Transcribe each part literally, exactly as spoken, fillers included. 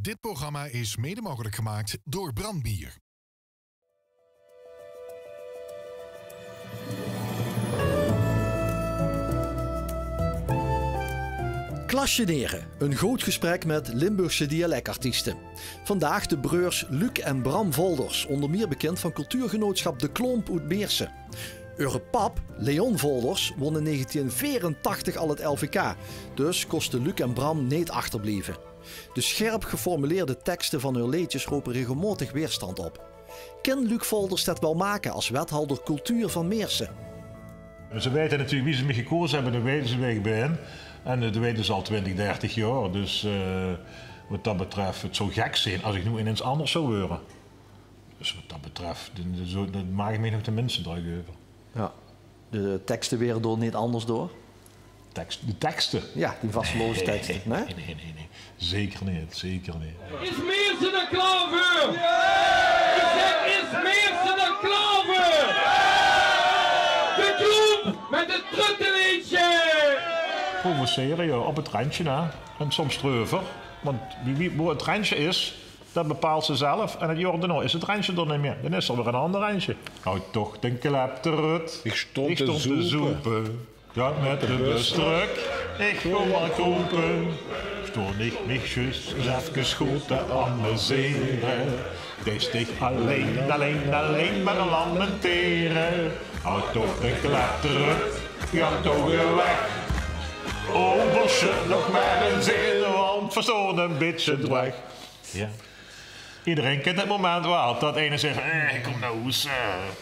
Dit programma is mede mogelijk gemaakt door Brand Bier. Klasjenere, een groot gesprek met Limburgse dialectartiesten. Vandaag de breurs Luc en Bram Volders, onder meer bekend van cultuurgenootschap De Klomp oet Meerse. Eure pap, Leon Volders, won in negentien veerentachtig al het L V K, dus koste Luc en Bram neet achterblieve. De scherp geformuleerde tekste van heur leedjes rope regelmaotig weerstand op. Kin Luc Volders det wel make as wethalder cultuur van Meerse? Ze weite natuurlik wie ze mich gekoze hebbe, det weite ze wae ich bin. En det weite ze al twintig, dertig jaor. Dus, eh, wat det betref, het zou gek zeen as ich noe inens anders zou weure. Dus wat det betref, dan, dan zou, dan maak ich mich nog de minste drök euver. Ja. De tekste waere dao neet anders door? Teks-, de tekste? Ja, die vastelaovestekste, hè? Nae, nae, nae, nae. Zeker neet, zeker neet. Is Meerse d'r klaor veur? Ich zèk, is Meerse d'r klaor veur? De Klomp mit het Trötteleedje! Provocere, ja, op het randje, hè. En soms d'reuver. Want wie, wie, wo het randje is, det bepaalt ze zelf. En het jaor daonao is het randje d'r neet mier. Dan is d'r weer ein anger randje. Haoj toch de klep d'rut. Ich stóng te zoepe. Gaon mit de bus trök. Ich kóm waal kroepe. Stóng ich mich zjus ins efkes good te amusere. Deis dich allein, allein, allein mer lamentere. Haoj toch de klep d'rut. Gaon toch weer weg. Of sjud nog mer ins in, want veer staon ein bietje dreg. Ja. Iederein kint het moment waal, det eine zaet: "Eh, ich kóm nao hoes, eh,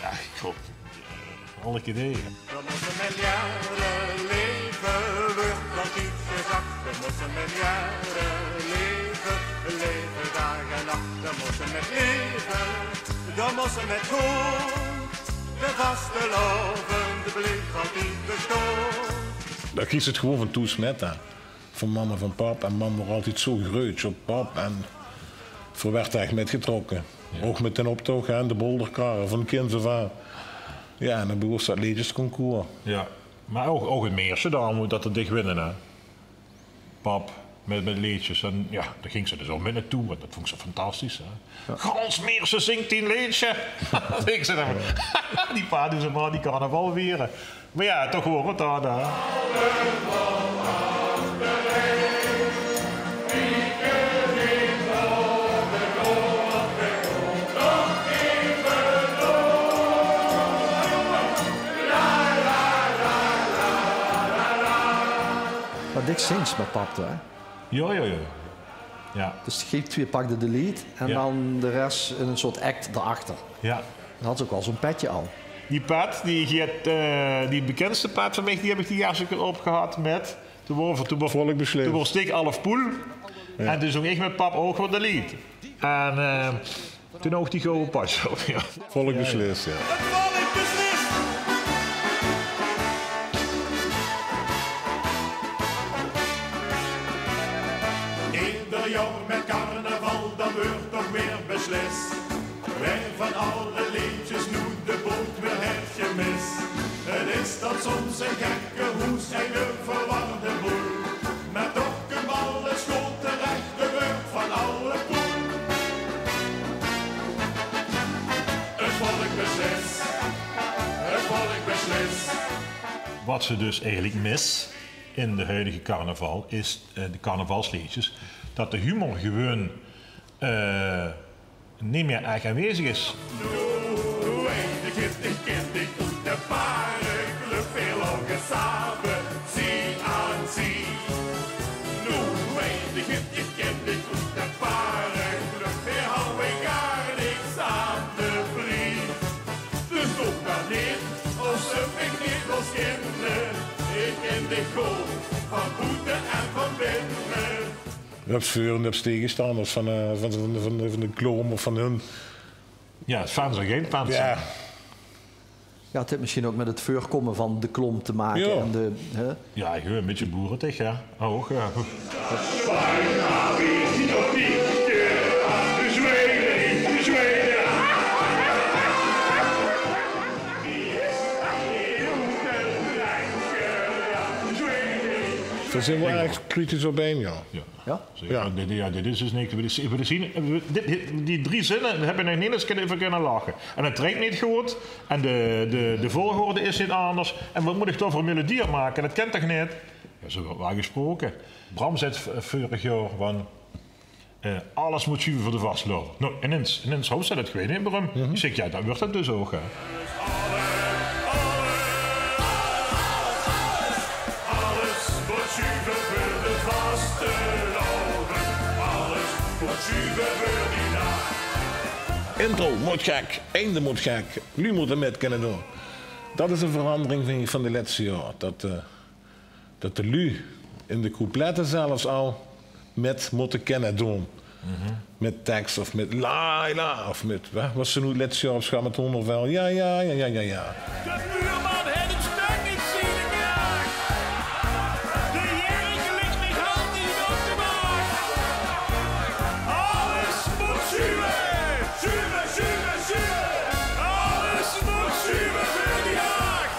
ach, ich kóm." Alle ideeë. Veer mótte mit miere laeve, wuuert altied gezag. Veer mótte mit miere laeve, laeve daag en nach. Veer mótte mit laeve, veer mótte mit gaon. De vastelaovend blief altied bestaon. Det gief se gewoon van thoes mit, hè. Van mam en van pap. En mam waor altied zo greutsch op pap. En veer waerde ech mitgetrokke. Ja. Ouch mit d'n optoch, hè, de bolderkarre, van kinds aaf aan. Ja, en dan begós det leedjesconcours. Ja. Mer ouch, ouch in Meerse dan, mót det d'r dich winne, hè. Pap, mit, mit leedjes. En ja, dao góng ze dus ouch mit naotoe, want det vóng ze fantastisch, hè. Ja. Gans Meerse zingk dien leedje. Ich zèk dan: "Die pa, doe ze mer die carnaval viere." Mer ja, toch hoort het dan, hè. Mer dich zings mit pap, hè? Ja, ja, ja. Ja. Dus geej twee pakde de lead en dan de res in ein soort act d'rachter. Ja. Dan hads se ouch waal zo'n petje al. Die pet, die, die, eh, die bekindste pet van mich, die höb ich de ierste kier opgehad mit, toen waor, toen waor, Volk Beslis. Toen waor ich Alf Poel. Ja. En toen zóng ich mit pap ouch waal de lead. En, eh, toen ouch die gouwe pas op, ja. Volk Beslis, ja. Het volk beslist. Eder jaor mit carnaval, dan wuuert toch weer beslis. Wae van alle leedjes noe de boot weer haet gemis. Het is dan soms ein gekkehoes en ein verwarde boel. Mer toch kump alles good terech, de beurt van Alf Poel. Het volk beslis, het volk beslis. Wat se dus eigelik mis in de huidige carnaval is, eh, de carnavalsleedjes, det de humor gewoon, eh, neet mier ech aanwezig is. Noe weit ich het, ich kin dich oet de parenclub, veer laoge same zie aan zie. Noe weit ich het, ich kin dich oet de parenclub, veer hawwe gaar niks aan de prie. Dus doog mer neet of se mich neet kóns kinne, ich kin dich good van boete en van binne. Höbs veur- en höbs taegestanders van, eh, van, van, van, van de Klomp of van hun. Ja, fans en gein fans. Ja. Ja, het haet misschien ouch mit het veurkómme van de Klomp te make. Ja. En de, hè? Ja, ich huur ein bietje boeretich, ja. Ouch, ja. Dao zeen v'r eigelik kritisch op ein, jao. Jao. Zeker. Jao. Dit, jao, dit is dus niks. V'r zien, v'r zien, dit, dit, die drie zinne, dao höb ich nog neet ins kinne, euver kinne lache. En 't rimp neet good. En de, de, de volgorde is neet anders. En waat mót ich dao veur melodie op make? Det kint toch neet? Jao, zoe waert waal gesproke. Bram zag v-, veurig jaor van, eh, alles mót sjuve veur de vastelaovend. Noe, inins, inins haw ze det, ich weit neet waorum. Ich zèk, jao, det wuuert 't dus ouch, hè. Alles mót sjuve veur de vastelaovend. Alles mót sjuve veur die daag. Intro mót gek, einde mót gek. Luuj mótte mit kinne doon. Det is ein verandering, vinj ich, van de lètste jaore. Det, eh, det de luuj in de couplette zelfs al mit mótte kinne doon. Mit teks of mit la, la, of mit, wa-, waat waas 't noe 't lètste jaor op Schaap mit hónderd vel? Jao, jao, jao, jao, jao, jao. De buurman haet 't stök in zien graag. De jerk ligk nog altied op de maag. Alles mót sjuve, sjuve, sjuve, sjuve. Alles mót sjuve veur die daag.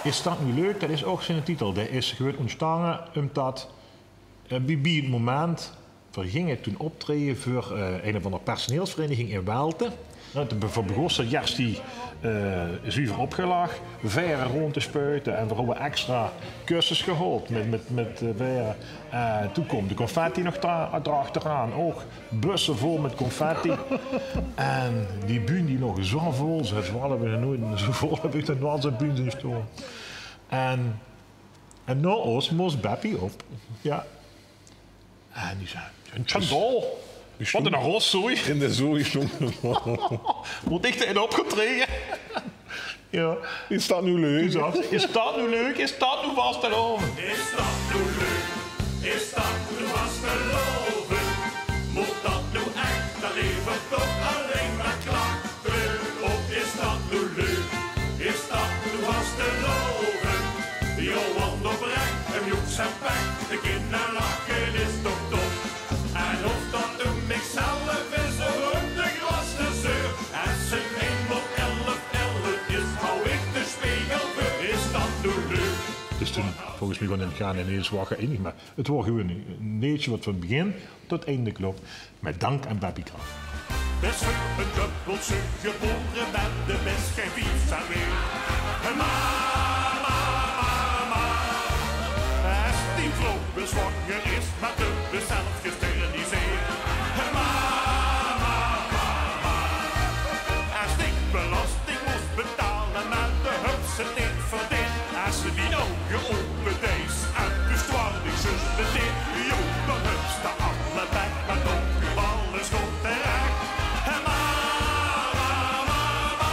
Is det noe leuk? Det is ouch ziene titel. Dae is gewoon óntstange ómdet, eh, bie, bie 't moment, v'r ginge toen optraeje veur, eh, ein of anger personeelsvereiniging in Welte. Noe, toen be-, v'r begóste, jao, die, eh, zuver opgelag, vaere rónd te spuite en v'r hawwe extra kussens gehaold mit, mit, mit, eh, vaere. Eh, toen kwaam de confetti nog dra-, drachteraan, ouch busse vol mit confetti. En die bühne die loog zoe vol, zoe vol höb ich nog noeit, zoe vol höb ich nog noeit zoe'n bühne zeen stoon. En, en nao ós mós Beppie op. Jao. En die zag: "Ein sjandaal. Waat ein rotzooi." In de zooi stóng. Mót ich d'rin opgetraeje? Jao. Is det noe leuk? Is det, is det noe leuk? Is det noe vastelaovend? Is det noe leuk? Is det noe vastelaovend? Mót det noe ech? Dao leve toch allein mer klachte op. Is det noe leuk? Is det noe vastelaovend? Jao, want oprech, 'n joeks en pech, de kinderlache is toch top. En of det noe mich zelf is of de glasseur, es 't einmaol elf elf is, hou ich de spegel veur. Is det noe leuk? 't Is toen volges mich gewoon in 't gaon en in 't zwakke einig, mer 't waor gewoon e leedje wat van begin tot einde klop. Mit dank aan Beppie Kraft. Bès veur e dubbeltje gebore, mer de bès gei vies en weer. Ma, ma, ma, ma. Es dien vrouw bezwanger is, mer de bès zelf gesteriliseerd. Ma, ma, ma, ma. Es ich belasting mós betale, mer de höbs 't neet verdeend. Es se dien ouge ope deis en de stwar dich zjus bedeent, jao, dan höbs se allebei mer op je ballen schoon terech. Ma, ma, ma, ma.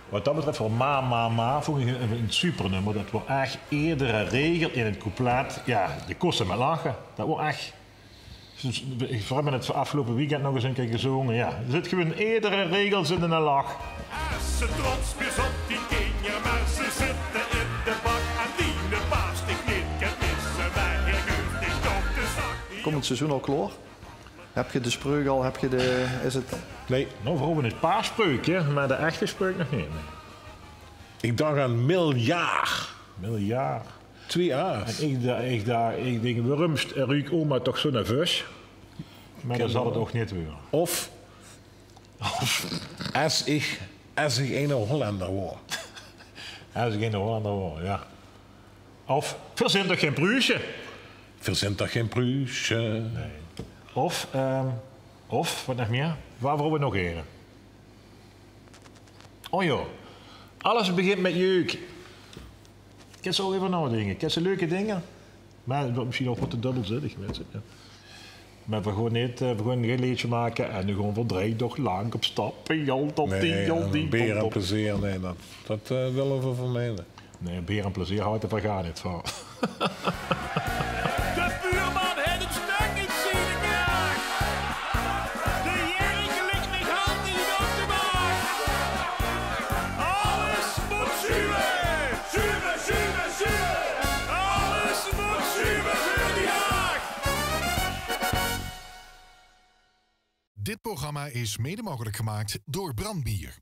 Wat det betröf, veur Ma, ma, ma, vónj ich ein, ein super nummer. Det waor ech edere regel in 't couplet. Jao, de kós d'r mit lache. Det waor ech Dus, ich, v'r höbbe 't aafgeloupe weekend nog ins ein kier gezónge. Jao, d'r zit gewoon, edere regel zit 'ne lach. Es se trots bis op die kinjer, mer ze zitte in de bak en diene baas dich neet kint misse, mer hae geuf dich toch te zak. Kómmend seizoen al klaor? Höb geer de spreuk al? Höb geer de, is 't... Nae. Noe, v'r höbbe 'n paar spreuke, mer de echte spreuk nog neet, nae. Ich dach aan miljard. Miljard. Twee A's. En ich da-, ich da-, ich dink, waorum st-, ruuk oma toch zoe nao vös? Mer det zal 't ouch neet waere. Of, es ich, es ich eine Hollender waor. Es ich eine Hollender waor, jao. Of, v'r zeen toch gein Pruuse? V'r zeen toch gein Pruuse? Nae. Of, ehm, of, wat nog mieë? Waat waore v'r nog eine? O jao, alles begint mit jeuk. Kins se ouch effe naodinke. Kins se leuke dinger? Mer 't weurt mesjien ouch get te dubbelzinnig, minse. Jao. Mer v'r gaon neet, eh, v'r gaon gein leedje make en noe gaon v'r drei daog lank op stap. Jal, dat, die, jal, die, beer en plezeer, nae, dat, dat, eh, wille v'r vermije. Nae, beer en plezeer haet 'r gaar neet van. De buurman haet 'n stuk in zien kraag. De jerk ligk nog altied op de maag. Alles mót sjuve, sjuve, sjuve, sjuve. Alles mót sjuve veur die haag. Dit programma is mede mogelijk gemaakt door Brand Bier.